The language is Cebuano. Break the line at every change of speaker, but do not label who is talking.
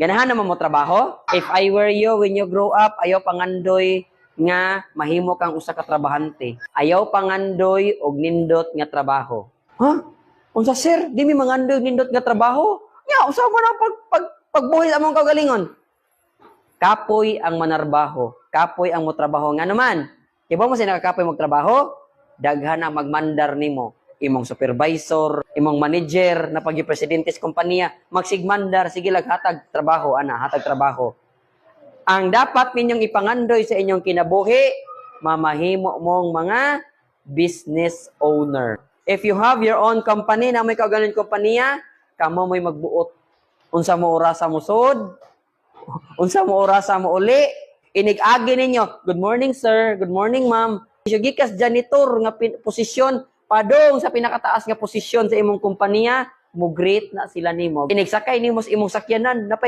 Ganahan naman mo trabaho? If I were you, when you grow up, ayaw pangandoy nga mahimo kang usa ka trabahante. Ayaw pangandoy og nindot nga trabaho. Ha? Unsa, sir? Di mi mangandoy og nindot nga trabaho? Nya, unsa man ang pagbuhi sa among kaugalingon? Kapoy ang manarbaho. Kapoy ang motrabaho. Nga naman, kibaw mo sa nakakapoy magtrabaho? Daghan ang magmandar nimo. Imong supervisor, imong manager, na pag presidente sa kompanya, magsigmandar, sige lag hatag trabaho, ana, hatag trabaho. Ang dapat ninyong ipangandoy sa inyong kinabuhi, mamahimo mong mga business owner. If you have your own company, na may kaugalingon kompanya, kamo mo'y magbuot. Unsa mo orasa mo sud, unsa mo orasa mo uli, inig-agi ninyo, "Good morning, sir, good morning, ma'am." Gikas janitor nga posisyon, padong sa pinakataas nga posisyon sa imong kompanya, mo greet na sila nimo. Inigsakay nimo sa imong sakyanan, napay